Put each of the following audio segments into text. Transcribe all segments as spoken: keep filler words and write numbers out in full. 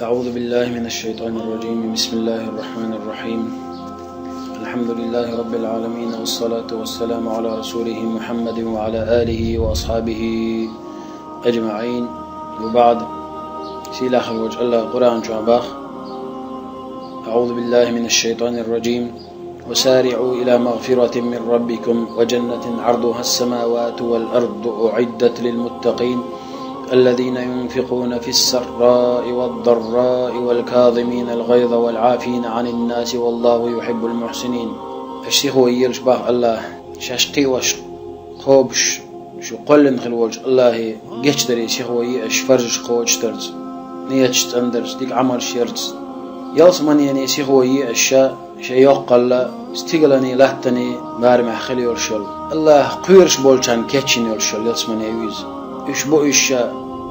أعوذ بالله من الشيطان الرجيم. بسم الله الرحمن الرحيم. الحمد لله رب العالمين، والصلاة والسلام على رسوله محمد وعلى آله وأصحابه أجمعين. وبعد. Сийлахь волчу Аллах Къуръан чохь бах: أعوذ بالله من الشيطان الرجيم. وسارعوا إلى مغفرة من ربكم وجنة عرضها السماوات والأرض أعدت للمتقين الذين ينفقون في السراء والضراء والكاظمين الغيظ والعافين عن الناس والله يحب المحسنين. Аша сихо елаш, бах Аллах, шаьш кхиош, кхобуш, шу кхоьллина хир волчу Аллахе гечдаре сихо е аша фарзаш кхочушдарца, нияташ цӀандарца, дика Ӏамалш ярца. Ялсаманене сихо е аша ша, шайн йоккхалла, стигаланийн, латтанийн барамехь хила йолуш йолу. Аллах кхоьруш болчарна кечйина йолуш йолу ялсамане ю иза. Уьш бу уьш ша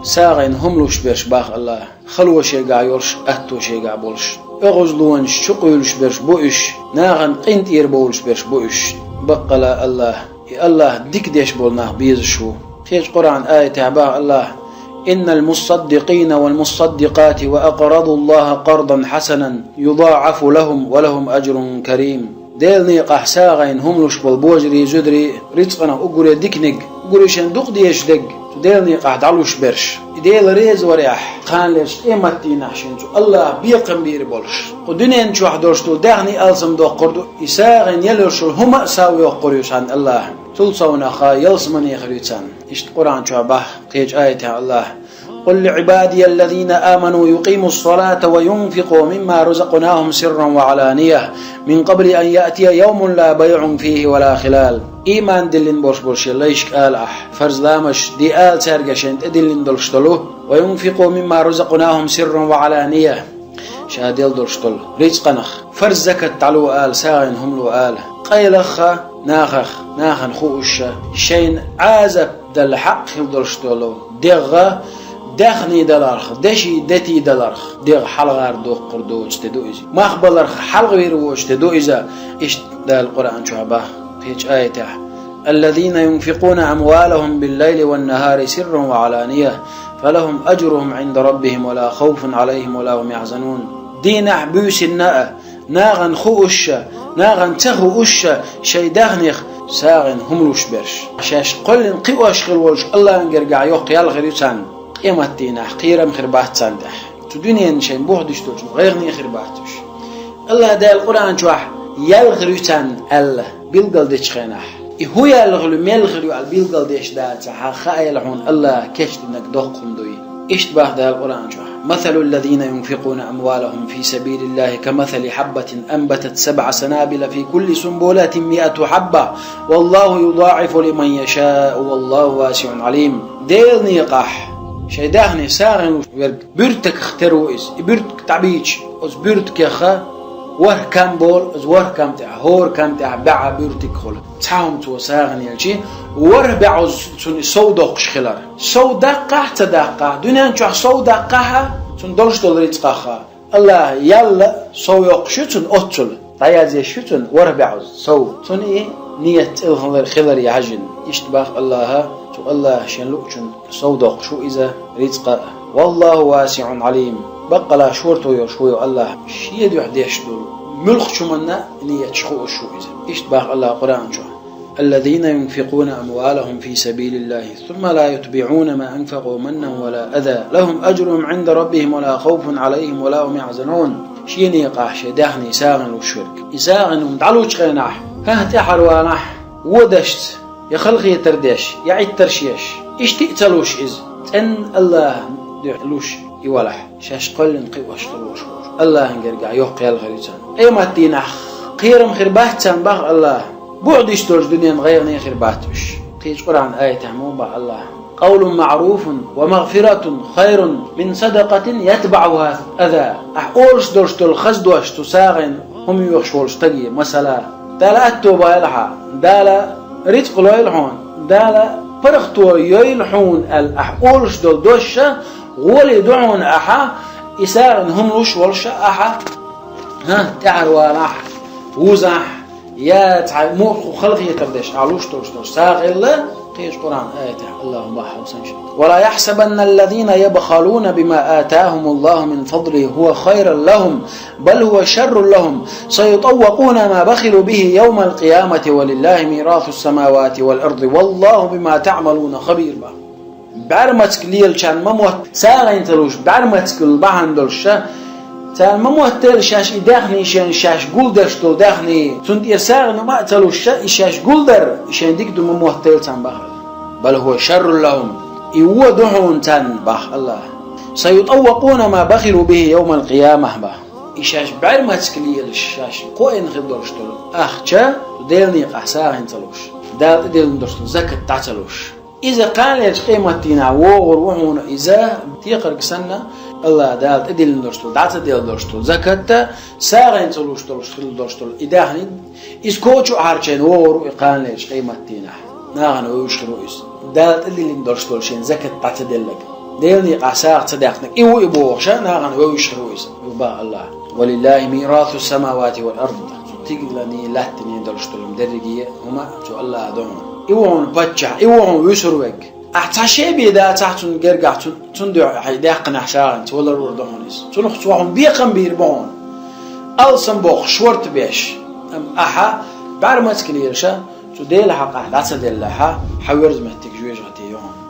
сагӀина хӀума луш берш, бах Аллах, хало шайгахь йолуш, атто шайгахь болуш. ОьгӀазлонаш чу къуьйлуш берш бу уьш, нахана къинтӀера бовлуш берш бу уьш. Баккъала Аллах, и Аллах дика деш болу нах безаш ву. Кхечу Къуръан аятехь бах Аллах: إن المصدقين والمصدقات وأقرضوا الله قرضا حسنا يضاعف لهم ولهم أجر كريم. Делан некъахь сагӀина хӀума луш болу божарий, зударий, рицкъанах уггаре диканиг, уггаре шайн дукха дезаш дерг, цу Делан некъахь дӀалуш берш. И Дела реза варехь, кханалерчу къематдийнахь шен цу Аллаха бекхам бийр болуш. Кху дуьнен чохь долуш долу даьхни алсам доккхур ду, и сагӀина елла йолуш йолу хӀума а сов йоккхур ю царна Аллаха. Цул совнаха ялсамане хир ю царна. Иштта Къуръан чохь бах кхечу аятехь Аллаха: قل لعبادي الذين آمنوا يقيموا الصلاة وينفقوا مما رزقناهم سرا وعلانية من قبل أن يأتي يوم لا بيع فيه ولا خلال. Ийман диллина болуш болу шен лайшка ала ахь, фарз ламазаш де ала цаьрга шайна тӀедиллина долуш долу, وينفقوا مما رزقناهم سرا وعلانية. Ша делла долуш долу рицкъанах, фарз закат дӀало ала, сагӀина хӀума ло ала. Къайлаха нахах, нахана хууша, шайна Ӏазап дала хьакъ хила долуш долу дегӀа, даьхний даларх, деший, детий даларх, дегӀа хьалхара доккхур доцу де ду иза. Мах баларх хьалхавийр воцу де ду иза, иштта Дала Къуръан чохь бах кхечу аятехь: الذين ينفقون أموالهم بالليل والنهار سرا وعلانية فلهم أجرهم عند ربهم ولا خوف عليهم ولا هم يحزنون. Дийнахь буьйсинна а, нахана хууша, нахана ца хууша, шайн даьхних сагӀина хӀума луш берш. Шаьш кхоьллина кхиош хила волуш Аллахьан гергахь йоккха ял хир ю царна. Къематдийнахь кхерам хир бац царна тӀехь. Цу дуьненан шайн буьхьдуш долчун гӀайгӀане хир бац уьш. Аллах Дала Къуръан чохь ял хир ю царна аьлла билгалдечу хенахь, и хӀун ял хир ю, мел хир ю аьлла билгалдеш дацахь, хьан хаийла хьуна Аллаха кечдинарг доккха хӀума дуй. Иштта бах Дала Къуръан чохь: مثل الذين ينفقون أموالهم في سبيل الله كمثل حبة أنبتت سبع سنابل في كل سنبلة مئة حبة والله يضاعف لمن يشاء والله واسع عليم. Делан некъахь шайн даьхни сагӀина луш верг буьртигах тера ву иза. И буьртиг дӀабийча, оцу буьртигеха ворхӀ кам болу, оцу ворхӀ кам тӀехь, хӀора кам тӀехь бӀе буьртиг хуьлу. Цхьа хӀума цо сагӀина елчи, ворхӀ бӀозза цунна и сов доккхуш хилар. Сов даккхахь а, ца даккхахь а, дуьнен чохь сов даккхахь а, цунна долуш долу рицкъах а, Аллаха ял а сов йоккхуш ю цунна оццул. ДӀаязъеш ю цунна ворхӀ бӀозза сов. Цунна и ният цӀена хилар, хилар яхьажина. Иштта бах Аллаха, цу Аллаха шен луучунна сов доккхуш ву иза рицкъа а. والله واسع عليم. Баккъала шорто йолуш ву ю Аллах, шен дуьхьа деш долу муьлххачу хӀуманна а нияташ хууш ву иза. Иштта бах Аллах Къуръан чохь: الذين ينفقون أموالهم في سبيل الله ثم لا يتبعون ما أنفقوا منا ولا أذى لهم أجرهم عند ربهم ولا خوف عليهم ولا هم يحزنون. Шен некъахь шен даьхни сагӀина луш верг. И сагӀина хӀума дӀалучу хенахь, хӀан, тӀаьхьара ванахь, вон дашца, я халахетар деш, я Ӏиттарш еш. Иштта а ца луш иза, цӀенна Аллахан дуьхьа луш и валахь, шаьш кхоьллина кхиош хир волуш волу Аллахьан гергахь йоккха ял хир ю царна. Къематдийнахь кхерам хир бац царна, бах Аллах, буьхьдуш долчу дуьненан гӀайгӀане хир бац уьш. Кхечу Къуръан аятехь муха бах Аллах: قول معروف ومغفرة خير من صدقة يتبعها أذى. Ахь олуш долуш долу хаза дош цу сагӀина хӀума йоьхуш волу стаге, масала, Дала атто бойла хьан, Дала рицкъ лойла хьуна, Дала паргӀато йойла хьуна аьлла ахь олуш долу дош а, гӀоле ду хьуна ахьа, и сагӀина хӀума луш волуш а ахьа, хӀан, тӀаьхьара ванахь, вузахь, я цхьа муха халахетар деш ахь луш долуш долу сагӀа хилла, Кхечу Къуръан аятехь Аллаха бахьа хьовсанча: «ولا يحسبن الذين يبخلون بما آتاهم الله من فضله هو خيرا لهم بل هو شر لهم سيطوقون ما بخلوا به يوم القيامة ولله ميراث السماوات والأرض والله بما تعملون خبير» бах. БӀаьрмацка лелачарна ма мотта, сагӀина ца луш, бӀаьрмацкал бахьана долуш ша, царна ма моттийла шаьш и даьхний шайна шаьш гулдеш долу даьхний, цунна тӀера сагӀина ма а ца луш ша, и шаьш гулдар, и шайн дика ду ма моттийла царна бах. «بل هو شر لهم», и вон ду хьуна царна бах Аллаха. «سيطوقون ما بخلوا به يوم القيامة» бах. И шаьш бӀаьрмацка лелаш, шаьш кхоийна хир долуш долу ахча, Делан некъахь сагӀина ца луш, Дала тӀедиллина долуш долу закат дӀа ца луш. Иза кханалерчу къематдийнахь вогӀур ву хьуна иза, текхарг санна, Аллаха Дала тӀедиллина долуш долу, дӀа ца делла долуш долу закатта, сагӀина ца луш долуш хилла долуш долу и даьхни, иза коча а хьарчийна вогӀур ву и кханалерчу къематдийнахь. Нахана вевзаш хир ву иза. Дала тӀедиллина долуш долу шен закат дӀа ца делларг, Делан некъахь сагӀа ца даьккхинарг, и ву и бохуш, нахана вевзаш хир ву иза, бах Аллаха. «ولله ميراث السماوات والأرض». Цу стигаланний, лаьттанний долуш долу дерриге а хӀума цу Аллаха ду хьуна. И ву хьуна паччахь, и ву хьуна вуьсур верг. Ахь цхьа шен бен дацахь цунна гергахь, цун-, цунна дуьхьа хьайн даьккхинехь сагӀина ца валар вур ду хьуна иза. Цунах цо хьуна бекхам бийр бу хьуна, алсам бохуш, шорта беш. Амма ахьа бӀаьрмацка лелаш, цу Делан хьакъехь дӀа ца деллехь, хьан верза меттиг жоьжахати ю хьуна.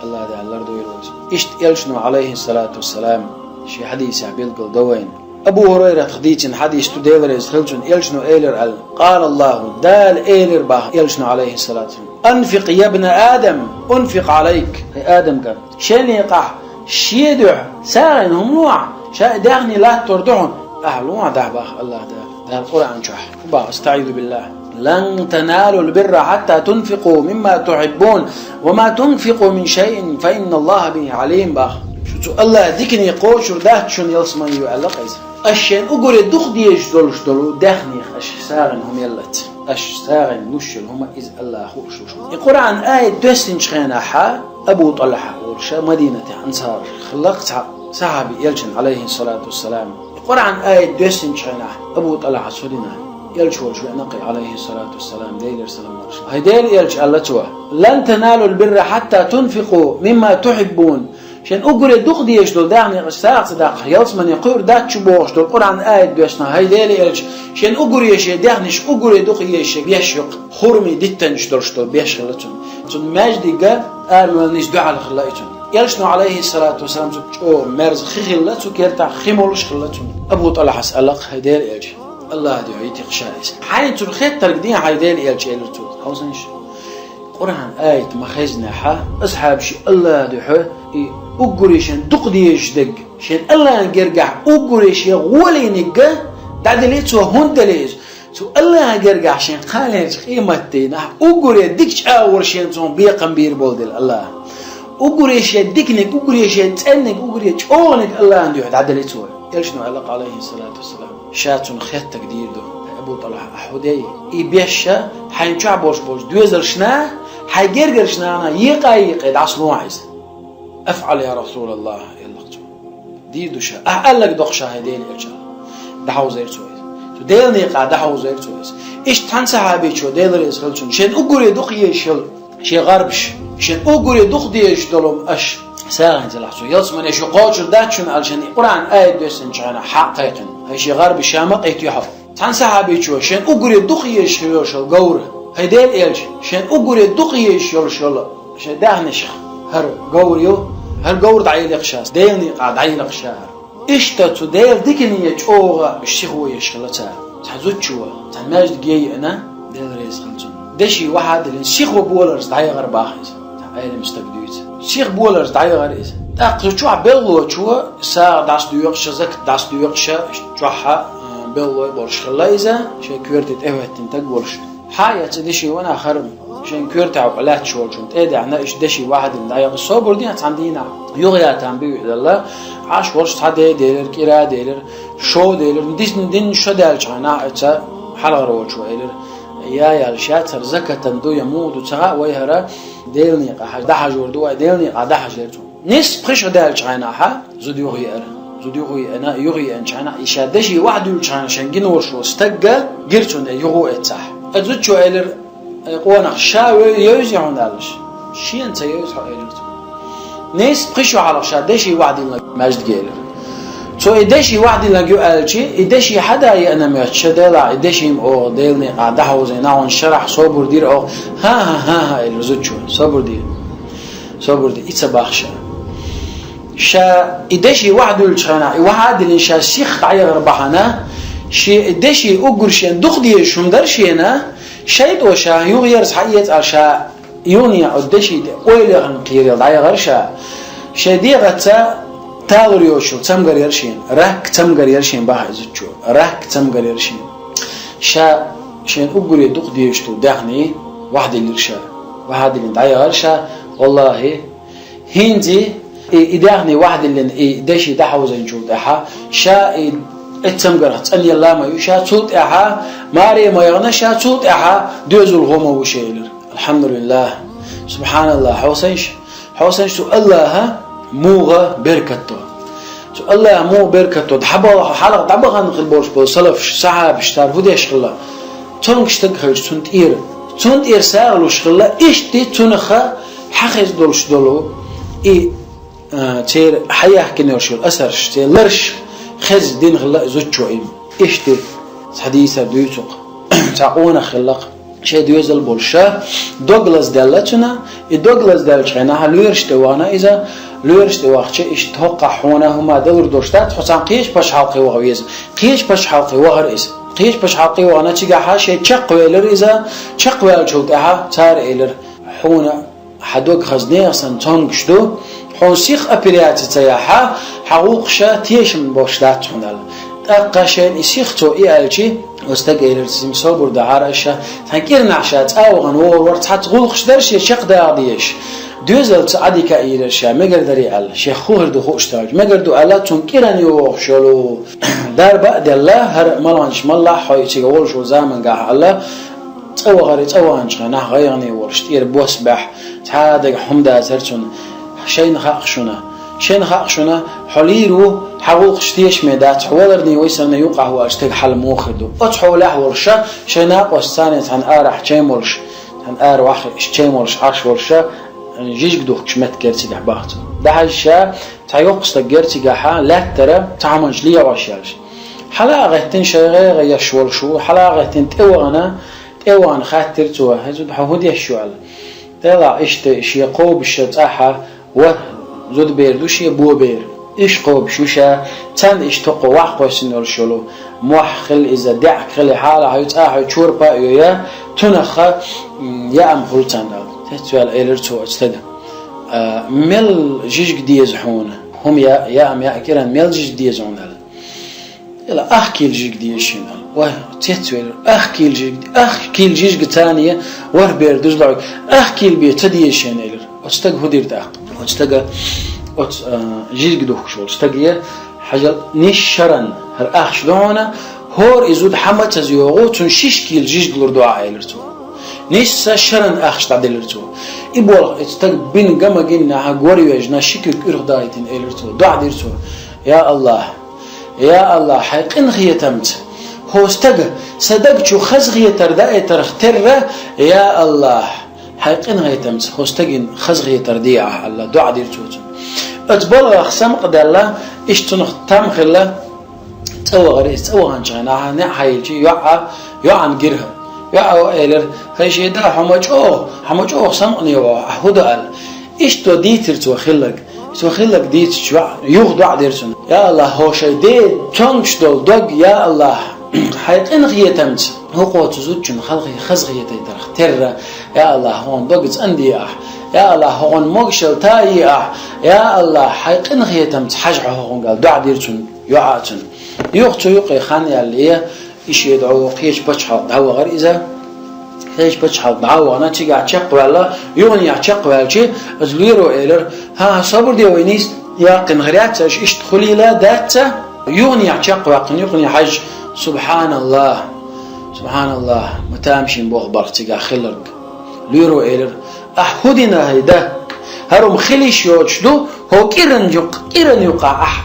Аллаха Дала лардойла вай. Иштта Элчано, Ӏалайхиссалату вассалам, шен хьадисехь билгал до вайна. Абу ХӀурайратах дийцина хьадис ду, Дела реза хила цунна, Элчано элира аьлла: «قال الله», Дала элира бах Элчано, Ӏалайхиссалату вассалам: «أنفق يا ابن آدم أنفق عليك». ХӀай Адам кӀант, шен некъахь шен дуьхьа сагӀина хӀума лохьа, ша и даьхни латтор ду хьуна, ахьа лохьа дахьа бах Аллаха Дала. Дала Къуръан чохь хӀун бах, أستعيذ بالله: «لن تنالوا البر حتى تنفقوا مما تحبون وما تنفقوا من شيء فإن الله به عليم» бах. Шу цу Аллаха дикане кхочур дац шуна ялсамани ю аьлла-кх иза. Аш шайн уггаре дукха дезаш долуш долу даьхнех аш сагӀина хӀума еллац. Аш сагӀина луш йолу хӀума иза Аллаха хууш ву шуна. И Къуръан аят доьссинчу хенахьа Абу ТӀалхьа волуш Мадинатехь ансараш хилла-кх цхьа сахьаби Элчан, Ӏалайхиссалату вассалам. И Къуръан аят доьссинчу хенахь Абу ТӀалхьас хӀун дина? Элча волчу веана-кх, Ӏалайхиссалату вассалам, Делера салам-маршалла. ХӀай Делан Элча, аьлла цо, «لن تنالوا البر حتى تنفقوا مما تحبون». Шен уггаре дукха дезаш долу даьхнех аш сагӀа ца даккхахь, ялсамане кхуьур дац шу бохуш долу Къуръан аят доьссина, хӀай Делан Элча, шен уггаре шен даьхнех уггаре дукха езаш шен беш ю-кх, хурми диттанаш долуш долу беш хилла цуьнан. Цуьнан маьждиг а, араваьлла нийса дуьхьал хилла и цуьнан. Элчано, Ӏалайхиссалату вассалам, цуьнга чӀогӀа мерза хи хилла, цу кертахь хи молуш хилла цуьнан. Абу ТӀалхьас аьлла-кх, хӀай Делан Элча, Аллаха дуьхьа йити-кх ша иза. Хьайна цуьнан хеттарг дийна, хьай Делан Элча, элира цо. Хьовсийша, Къуръан аят ма-хезнехьа, асхьабаша Аллаха дуьхьа и уггаре шен дукха дезаш дерг, шен Аллахьан гергахь уггаре шен гӀоле дерг дӀаделира цо, хӀунда делира иза? Цу Аллахьан гергахь шен кханалерчу къематдийнахь уггаре дика чӀагӀо шена цунах бекхам бийр болу дела Аллаха. Уггаре шен диканиг, уггаре шен цӀенниг, уггаре чӀогӀаниг Аллахьан дуьхьа дӀаделира цо. Элчано аьлла-кх, Ӏалайхиссалату вассалам, ша цунах хеттарг дийр ду: хӀай Абу ТӀалхьа, ахьа хӀун дей? И беш ша хьайна чохь болуш болчу доьзалшна, хьайн гергарчу нахана екъа-екъа дӀасалохьа иза. «أفعل يا رسول الله», аьлла-кх цо. Дийр ду ша. Ахьа аьлларг до-кх ша, хӀай Делан Элча. ДӀахьовзийра цо иза. Цу Делан некъа дӀахьовзийра цо иза. Иштта цхьана сахьабичо, Дела реза хила цунна, шен уггаре дукха езаш йолу шен гӀарбаш, шен уггаре дукха дезаш долу аш сагӀина ца лахь цо, ялсамане шу кхочур дац шуна аьлла, шен и Къуръан аят доьссинчу хенахь хьа а кхайкхина. ХӀай шен гӀарбаш ша ма къийта юьхьа. Цхьана сахьабичо, шен уггаре дукха езаш йолуш йолу говр. ХӀай Делан Элча, шен уггаре дукха езаш йолуш йолу шен даьхнашха хӀара говр ю, хӀара говр дӀаелира-кх ша, Делан некъа дӀаелира-кх ша хӀара. Иштта цу Делан дикане чӀогӀа сихо еш хилла цара. Цхьа зудчо, цхьана маьждиге а еана, Дела реза хила цунна, деши ваха а диллина, сихо боларца дӀаяхара бах иза. Цхьа Ӏелам стага дуьйцу. Сиха боларца дӀаяхара иза. ТӀаккха цу чохь беллочо сагӀа дӀасадоькъуш, закат дӀасадоькъуш, чохь а, а, беллой болуш хилла иза, шен коьрте тӀехӀоьттина стаг волуш. Хьа а эцна, деши ванах хӀара шен коьртехь лаьтташ волчунна тӀе а даьхна, иштта деши ваха а диллина дӀаяхара. Собар де, цхьана дийнахь юхаяла там буьйцу аьлла, Ӏаш волуш цхьа де а делира, кӀира а делира, шо а делира, дисна дин шо даьллачу хенахь, оцу хьалхара волчо элира: «Я, — аьлла, — ша цара закатан ду я муха ду ца хаьа вай, хӀара Делан некъа хьажа, дӀахьажор ду вай, Делан некъа дӀахьажийра цо». Нисса пхи шо даьллачу хенахь, зуда юхаеара. Зуда юхаеана, юхаеанчу хенахь, и ша деши ваха дуьллучу хенахь шен гина волуш волу стаг гира цунна, юха а эццахь. Оцу зудчо элира: «Ай къонах, ша вевзий хьуна?» — аьлла. Шена ца йовза хьо, элира цо. Нийсса пхи шу хьалха ша деши вахдиллинарг маьждиге, элира. Цо и деши вахдиллинарг ю аьлча, и деши хьада а еана моьттуш, ша, Делахь, и деши-м оха Делан некъа дӀахьовзийна, хьуна шарахь собар дира оха. ХӀан-хӀа, хӀан-хӀа, элира зудчо, собар де. Собар де, и ца боху ша. Ша и деши вахдуьллучу хенахь, и ваха а диллина ша сиха дӀаяхара бахьана, шен и деши уггар шена дукха дезаш хӀума дара шена, шайтӀо ша юха ерза хьаэца аьлла ша юханехьа оцу деши тӀе ойла яхана кхерийла дӀаяхара ша. Шен дегӀаца талур йоцуш йолу цамгар яра шена, рак цамгар яра шена боху и зудчо, рак цамгар яра шена. Ша шена уггаре дукха дезаш долу даьхни вахдиллира ша. Ваха а диллина дӀаяхара ша, валлахӀи, хӀинца и, и даьхни вахдиллина, и деши дӀахьовзийначул тӀаьхьа, ша и, и цамгарх цӀанъелла ма ю ша, цул тӀаьхьа маре ма яхана ша, цул тӀаьхьа доьзалхо ма ву ша, элира. АлхьамдулиллахӀ! СубхьаналлахӀ! Хьовсийша, хьовсийша цу АллахӀа муха беркат до. Цу АллахӀа муха беркат до. ДӀабаха-, хьалха дӀабахана хир болуш болу салафаш, сахьабаш, цара хӀун деш хилла? Цомгуш стаг хилча, цунна тӀера, цунна тӀера сагӀа луш хилла, иштта цунах хьахеза долуш долу и, а, церан хьаяьхкина йолуш йолу асарш, церан ларш хеза дина хилла и зудчо и. Иштта цхьа дийцар дуьйцу-кх. Цхьа къонах хилла-кх. Шен доьзал болуш ша, дог лазадаьлла цуьнан, и дог лазадаьллачу хенахь лоьраш тӀе вахана иза, лоьраш тӀе вахча, иштта хӀокхахь хьуна хӀума далур долуш дац, хьо цхьана кхечу пачхьалкхе ваха веза. Кхечу пачхьалкхе вахара иза. Кхечу пачхьалкхе вахана цигахьа шен чекхвелира иза, чекхваьллачул тӀаьхьа цара элира: «Хьуна хьан дог хаза нехан санна цомгуш ду, хьуна сиха операци ца яхь, хьан гӀуллакхаш тешам болуш дац хьуна», – аьлла. ТӀаккха шайна и сиха цо и аьлчи, оцу стага элира: «Цуьнга собар дахьара аша, цхьана кӀиранахь ша цӀа а вахана вогӀур вара, цхьацца гӀуллакхаш дара шен чекхдаккха дезаш. Доьзалца Ӏадика а йийрара ша, мегар дарий аьлла, шех хӀун хир ду хууш даьлча, мегар ду аьлла, цунна кӀиран йогӀуш йолу дарба а делла, хӀара малханча маллахь хьо и цига волуш волу замангахь аьлла, цӀа вахара, цӀа ваханчу хенахь гӀайгӀане волуш, тӀера бос баьхьа, цхьа а дагахь хӀума дацара цунна. Шайна хаьа шуна, шайна хаьа шуна, хьо лийр ву, хьан гӀуллакхаш тешаме дац, хьо валарний вай санна юкъахь ву аьлла стаг хьал муха хир ду. Оцу хьолехь волуш ша, шайн накъостаца цхьаьна арахь чай молуш, цхьаьна ара вахь чай молуш Ӏаш волуш ша, жижиг духкуш меттиг яра цигахь бахцо. Дахьажа ша, цхьа йоккха стаг яра цигахьа, лаьттара цхьа хӀуманаш лехьош яьлча. Хьала а гӀеттина шайн гӀайгӀа еш волуш ву, хьала а гӀеттина тӀе вахана, тӀе вахана хаьттира цо: «ХӀай зуда, хьо хӀун деш ю?» – аьлла. Делахь иштта шен кхобуша цӀахьа ворхӀ зудабер ду шен, бобер. Уьш кхобуш ю ша, царна иштта хӀокхо вахь кхоьссина йолуш йолу мохь хила иза, деӀка хила, хьала хьой, цӀа хьой, чорпа а йой, цунах, м, яам хуьлу царна. Цецваьлла элира цо оцу стага: «А, мел жижиг деза хьуна? ХӀума яа, яам яа кӀиран мел жижиг деза хьуна?» – аьлла. Ила ах кийла жижиг деза шена аьлла. Вай, цецвелира. Ах кийла жижиг, ах кийла жижигаца ворхӀ бер дузлуьйту. Ах кийла бен ца деза шена элира. Оцу стага хӀун дира тӀаккха? Оцу стага, оцу, а, жижиг духкуш волчу стага: «Хьажал, нийсса шаран, хӀара ахча ду хьуна, хӀора и зуда хьан мацаза йогӀу, цунна шиш кийла жижиг лур ду ахь», – элира цо. Нийсса шаран ахча дӀаделира цо. И болх оцу стага бина ган ма гиннехь, гор а вежна, ши куьг уьрхӀ дайтина элира цо. ДоӀа дира цо: «Я АллахӀ, я АллахӀ, хьайн къинхетамца хӀокху стага сан даг чу хазахетар даийтарх терра, я АллахӀ, хьайн къинхетамца хӀокху стагана хазахетар де ахь», – аьлла, доӀа дира цо цунна. Оцу балхах самукъадаьлла, иштта цунах там хилла, цӀа вахара иза. ЦӀа ваханчу хенахь, неӀ хьайилча, йоӀа, йоӀана гира хӀара. ЙоӀа элира: «ХӀай шен да, хьо ма чӀогӀа, хьо ма чӀогӀа самукъане вогӀу, ахь хӀун до?» – аьлла. Иштта дийцира цо хилларг. Цо хилларг дийцича, йоӀа юха доӀа дира цунна: «Я АллахӀ, хӀокху шайн ден цомгуш долу дог, я АллахӀ, хьайн къинхетамца хӀокху оцу зудчун халхе хазахетайтарх терра, я АллахӀ, хӀокхуьнан дог цӀанде ахь, я АллахӀ, хӀокхуьнан могушалла тае ахь, я АллахӀ, хьайн къинхетамца хьажа хьо хӀокхуьнга», – аьлла, доӀа дира цунна йоӀа цунна. Юха цу юкъе хан яьлла, и шен дӀо кхечу пачхьалкхе дӀавахара иза. Кхечу пачхьалкхе дӀа а вахана, цигахь чекхваьлла, юханехьа чекхваьлча, оцу лоьро элира: «ХӀан, собар де вай, нийса яьккхина хир яц аша, иштта хуьлийла дац ца?» Юханехьа чекхваьккхина, юханехьа хьаьжча: «СубхьаналлахӀ! СубхьаналлахӀ! Ма тамашийна боху барх цигахь хилларг». Лоьро элира: «Ахь хӀун дина, хӀай да? ХӀара хӀума хила йиш йоцуш ду, хӀокху кӀиран юкъ-, кӀиран юкъахь ахь,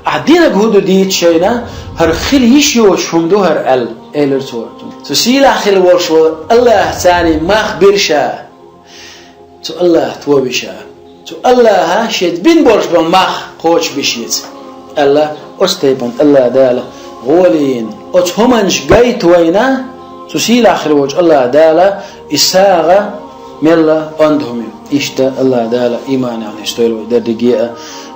ахь динарг хӀун ду дийца шайна, хӀара хила йиш йоцуш хӀума ду хӀара», – аьлла, элира цо. Цу сийлахь хила волуш волу АллахӀаца мах бира ша. Цу Аллахьа тове веза. Цу Аллахьа шеца бина болуш болу мах кхочушбеш еза. Аьлла, оцу тайпана Аллахьа Дала гӀоле йина оцу хӀуманаш гайта вайна, цу сийлахь хир волчу Аллахьа Дала и сагӀа мелла онда хӀума ю. Иштта Аллахьа Дала иманехь нисдойла вай дерриге а,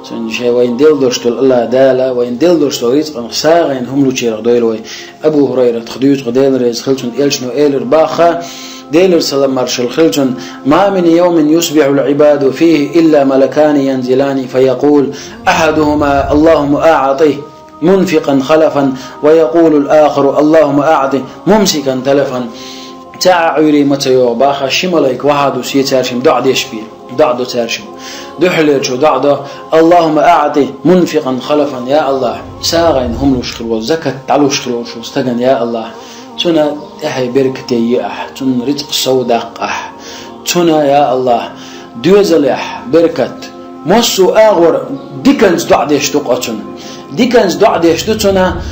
цуьнан шен вайна делла долуш долу Аллахьа Дала, вайна делла долуш долу рицкъанах сагӀина хӀума лучарах дойла вай. Абу ХӀурайрат хадуьйцу, Дела реза хила цунна, элчано элира баха, Делера салам маршалла хила цунна: «Ма мин йовмин юсбихьул Ӏибаду фихи илла малакани янзилани фаякъул ахьадухума: „Аллахьумма аӀти мунфикъан халафан“, ва якъулул ахару: „Аллахьумма аӀти мумсикан талафан“». Цхьа а Ӏуьйре ма ца йогӀу баха, ши малайка вахьа а ду, се цаьршимма доӀа деш бен. ДоӀа до цаьршимма. Дуьххьарлерчо доӀа до: «Аллахьумма аӀти мунфикъан халафан», я Аллахь, сагӀина хӀума луш хир волу, закат дӀалуш хир волуш волу стагана, я Аллахь, цунна тӀаьхье беркате е ахь, цунна рицкъ сов даккха ахь. Цунна, я Аллахь, доьзалехь беркат. Массо а агӀор диканца доӀа деш ду-кх оцунна. Диканца доӀа деш ду цунна,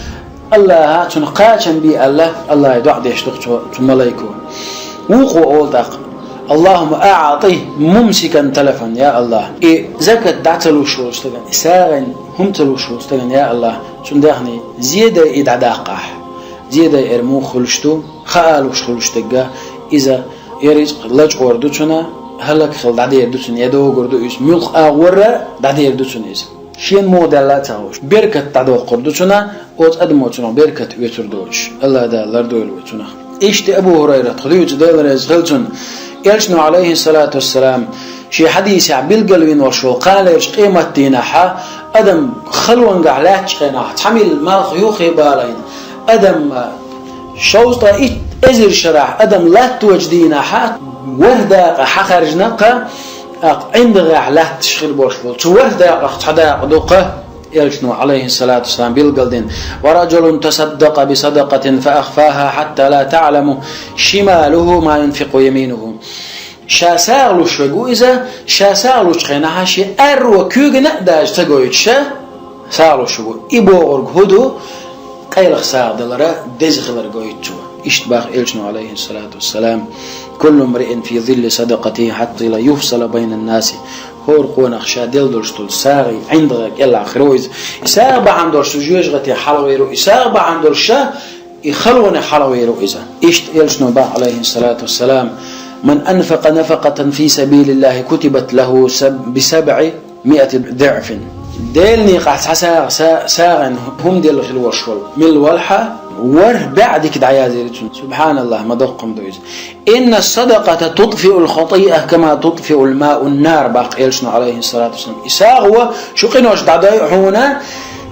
Аллахьа цунах кхачам бе аьлла, Аллахье доӀа деш ду-кх цо, цу малайко. Вукхо олу тӀаккха: «Аллахьумма аӀти мумсикан талафан», я Аллахь. И закат дӀа ца луш волу стагана, и сагӀина хӀума ца луш волу стагана, я Аллахь, цунна даьхни зен дай и дӀадаккха ахь. Зен дай эр муха хуьлуш ду, хаа луш хуьлуш дерг а, иза я рицкъ лачкъор ду цунна, хӀаллакьхила дӀадер ду цунна, я догур ду иза, муьлхха агӀор а дӀадер ду цунна иза. Шена муха даьлла а ца хууш, беркат дӀадоккхур ду цунна, оцу адамо цунах беркат оьцур доцуш. Аллахьа Дала лардойла вай цунах. Иштта Абу ХӀурайрат хадуьйцу, Дела реза хила цунна, элчано, Ӏалайхьиссалату вассалам, шен хьадисехь билгалвина волуш волу кханалерчу къематдийнахьа адам халонгахь лаьттачу хенахь, цхьа милла малх юххе балийна, адам шовзткъа итт эзар шарахь адам латточу дийнахьа, ворхӀ дакъа хьахаьржина кха, тӀаккха ӀиндагӀехь лаьтташ хир болуш болу. Цу ворхӀ дакъах цхьа дакъа ду кха, элчано, Ӏалайхьиссалату вассалам, билгалдина: «Ва раджулун тасаддакъа би садакъатин фа ахфаха хьатта ла таӀламу шималуху ма юнфикъу яминуху». Ша сагӀа луш верг ву иза, ша сагӀа лучу хенахьа шен аьрро куьйгана а даьжа ца гойтуш, ша сагӀа луш верг ву. И бохург хӀун ду? Къайлаха сагӀа далара деза хилар гойту цо. Иштта баха элчано, Ӏалайхьиссалату вассалам: «Куллу мриин фи зилли садакъатихи хьатта ла юфсала байнан наси». ХӀора къонах ша делла долуш долу сагӀий ӀиндагӀа кӀелахь хир ву иза. И сагӀа бахьана долуш цу жоьжахате хьалхавер ву, и сагӀа бахьана долуш ша и халоне хьалхавер ву иза. Иштта элчано баха, Ӏалайхьиссалату вассалам: «Ман анфакъа нафакъатан фи сабилиллахьи кутибат лаху саб-, би сабӀи миати диӀфин». Делан некъахь цхьа сагӀа, са-, сагӀина хӀума делла хир волуш волу милла валахьа, ворхӀ бӀе дика дӀаязйийр цунна. СубхьаналлахӀ, ма доккха хӀума ду иза. «Инна садакъата тутфиул хатиа кама тутфиул маун нар», баха элчано, Ӏалайхьиссалату вассалам. И сагӀо шу къинош дӀадойу хьуна,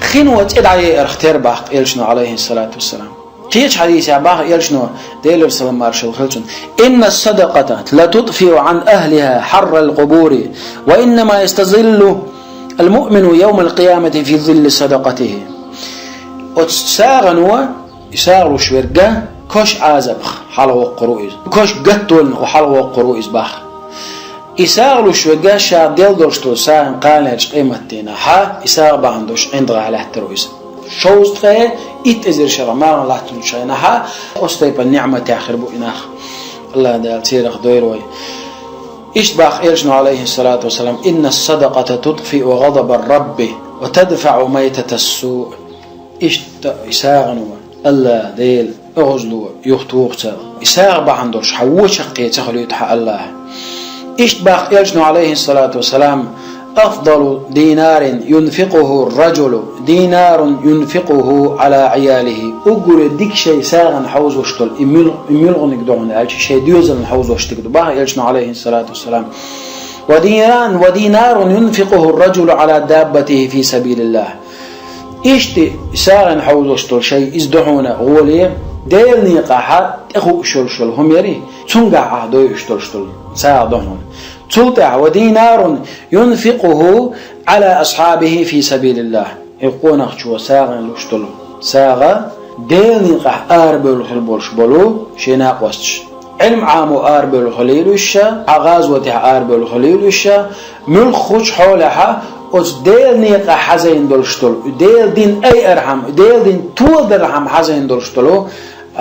хино цӀе дӀаеарх тера, баха элчано, Ӏалайхьиссалату вассалам. Кхечу хьадисехь баха элчано, Делера салам маршалла хила цунна: «Инна садакъата ла тутфиу Ӏан ахлиха хьаррал къубури, ва иннама ястазиллу ал муъмину йовмал къиямати фи зилли садакъатихи». Оцу сагӀано, и сагӀа луш верг а, кош Ӏазапах хьалхавоккхур ву иза. Кош гатдолунах хьалхавоккхур ву иза баха. И сагӀа луш верг а ша делла долуш долу сагӀина кханалерчу къематдийнахьа, и сагӀа бахьана долуш ӀиндагӀехь лаьттар ву иза. Шовзткъе итт эзар шарахь махана латтанчу хенахьа, оцу тайпана ниӀматехь хир бу и нах. АллахӀ Дала церах дойла вай. Иштта баха элчано, Ӏалайхьиссалату вассалам: «Инна садакъата тутфиу гӀадаба Рабби ва тадфаӀу майтата ссу». Иштта и сагӀано АллахӀ Дела оьгӀазло юхатуху царах. И сагӀа бахьана долуш хьан вочаккхе ца хуьлуьйту хьан АллахӀ. Иштта баха элчано, Ӏалайхьиссалату вассалам: «Афдалу динарин юнфикъуху раджулу динарун юнфикъуху Ӏала Ӏиялихи». Уггаре дика шайн сагӀина хьовзош долу, и муьл-, и муьлханиг ду хьуна аьлча, шайн доьзална хьовзош дерг ду баха элчано, Ӏалайхьиссалату вассалам. «Ва динарун, ва динарун юнфикъуху раджулу Ӏала даббатихи фи сабилиллахь». Иштта сагӀина хьовзош долу шайн иза ду хьуна гӀоле, Делан некъахьа тӀехуъуш йолуш йолу хӀума яри, цуьнгахь ахь дойуш долуш долу сагӀа ду хьуна. Цул тӀаьхьа: «Ва динарун юнфикъуху Ӏала асхьабихи фи сабилиллахь». И къонахчо сагӀина луш долу сагӀа Делан некъахь арабевлла хир болуш болу шен накъосташ. Ӏилма Ӏамо арабевлла хуьлийла уьш ша, хьан гӀазотехь арабевлла хуьлийла уьш ша, муьлххачу хьолехьа оцу Делан некъахь хьазайна долуш долу, Делан дин айархьама, Делан дин толадархьама хьазайна долуш долу,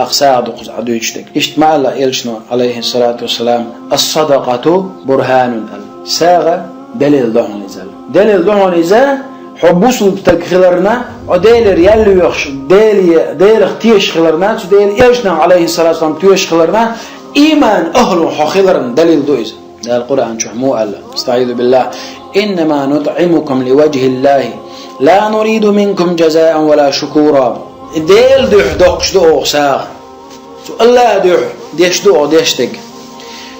Акха сагӀа дукхаза Ӏа дуьйцуш дерг. Иштта ма аьлла элчано, алейхиссалату вассалам: «Ас-садакъату бурханун», аьлла. СагӀа далил да хьуна иза аьлла. Далил да хьуна иза, хьо бусулба стаг хиларна, хьо Делера ял йоьхуш, Деле, Делах тешаш хиларна, цу Делан элчанах, алейхиссалату вассалам, тешаш хиларна, иман ахӀлу хьо хиларна далил ду иза. Дала Къуръан чохь муха аьлла? Астаӏизу биллахь. «Иннама нутӏимукум ливаджхиллахи, ла нуриду минкум джазаан ва ла шукура». Делан дуьхьа доккхуш ду оха сагӀа. Цу Аллахьан дуьхьа деш ду оха деш дерг.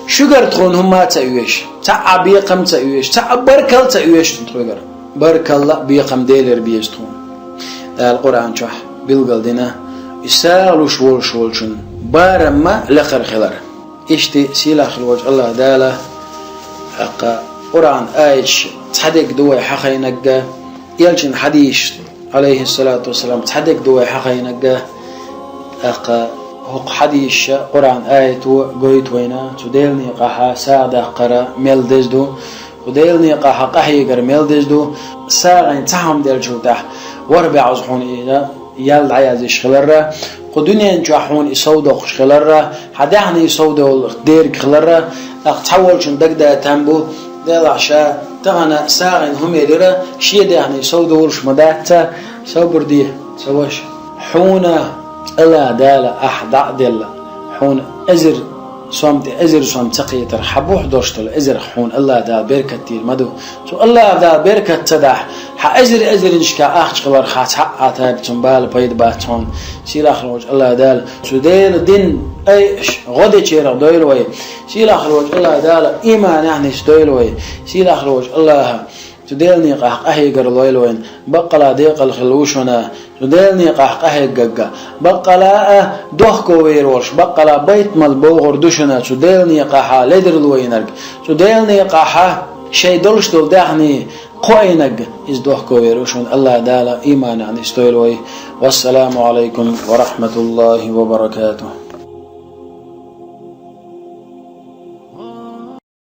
Шуьгара тхуна хӀумма а ца оьшу, цхьа а бекхам а ца оьшу, цхьа а баркалла а ца оьшу тхуьгара. Баркалла а, бекхам а Делера беза тхуна. Дала Къуръан чохь билгал дина, и сагӀа луш волуш волчун барам а лекхара хилар. Иштта сийлахь хила волчу Аллахь Дала, тӀаккха Къуръан аяташ цхьа дерг ду вай хьахайнарг, элчан хьадисаш, алейхиссалату вассалам, цхьа дерг ду вай хьахайнарг, тӀаккха хӀокху хьадисаша, Къуръан аято гойту вайна, цу Делан некъахь сагӀа даккхар мел деза ду, цу Делан некъахь къахьегар мел деза ду, сагӀина цхьа хӀума деллачул тӀаьхьа ворхӀ бӀозза хьуна иза ял дӀаяздеш хиларра, кху дуьнен чохь хьуна и сов доккхуш хиларра, хьан даьхний сов долу дерг хиларра, тӀаккха цхьаволчун дагадатам бу, делахь ша тахана сагӀина хӀума елира, шен даьхний сов долуш ма дац, сабур де, сан ваша. Хьуна Аллахь Дала ахь дӀа а делла, хьуна эзар сом тӀе эзар сом ца кхетарх, хьан бухь долуш долу эзарх хьуна Аллахь Дала беркат дийр ма ду. Цу Аллахь Дала беркат ца дахь, хьан эзар-эзарнашка ахча хиларх цхьа а тайпа цунна бала пайда бац хьуна. Сийлахь волчу Аллахь Дала цу Делан дин айаш гӀо дечерах дойла вай. Сийлахь волчу Аллахь Дала иманехь нисдойла вай. Сийлахь волчу Аллахьа цу Делан некъахь къахьегар лойла вайна. Баккъала декъала хила ву шуна цу Делан некъахь къахьеггагга. Баккъала а дохковер волуш, баккъала байтамал богӀур ду шуна цу Делан некъахьа ледарло йинарг. Цу Делан некъахьа шайн долуш долу даьхний кхоийнарг, иза дохковер ву шуна. Аллахь Дала иманехь нисдойла вай. Вассаламу алайкум ва рахматуллахи ва баракатух.